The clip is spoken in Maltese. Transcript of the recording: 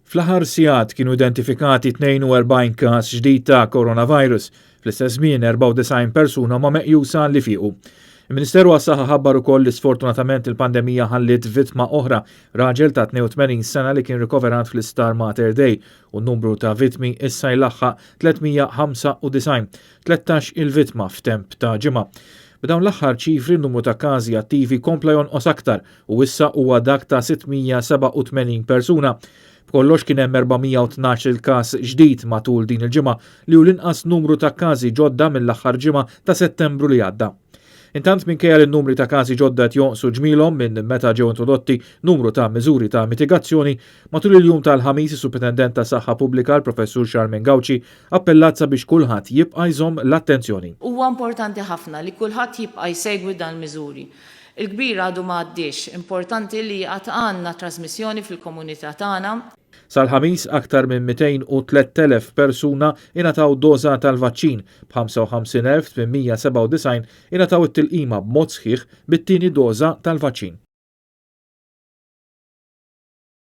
Fl-aħħar sigħat kienu identifikati 42 każ ġdid ta' coronavirus. Fl-istess żmien 94 persuna ma meqjusa li fiequ. Il-Ministeru għas-Saħħa ħabbar ukoll li sfortunatament il-pandemija ħalliet vittma oħra, raġel ta' 82 sena li kien rikoverat fl-Isptar Mater Dei, u n-numru ta' vittmi issa jlaħħaq 395, 13 il-vittma f'temp ta' ġimgħa. B'dawn l-aħħar ċifri n-numru ta' każi attivi kompla jonqos aktar u issa huwa dak ta' 687 persuna. B'kollox kien hemm 412 il-każ ġdid matul din il-ġimgħa li hu l-inqas numru ta' każi ġodda mill-aħħar ġimgħa ta' Settembru li għadda. Intant minkejja li n-numri ta' każi ġodda qed jonqsu ġmielhom minn meta ġew introdotti numru ta' miżuri ta' mitigazzjoni, matul il-jum tal-Ħamis is-Supretendent tas-Saħħa Pubblika l-Professur Charmaine Gauci appellat sabiex kulħadd jibqa' jżomm l-attenzjoni. Huwa importanti ħafna li kulħadd jibqa' jsegwi dan l-miżuri. Il-kbir għadu ma għaddiex. Importanti li għad għandna trasmissjoni fil-komunità tagħna. Sal-Ħamis aktar minn 203,000 persuna ingħataw doża tal-vaċċin, b'55,897 ingħataw it-tilqima b'mod sħiħ bit-tieni doża tal-vaċċin.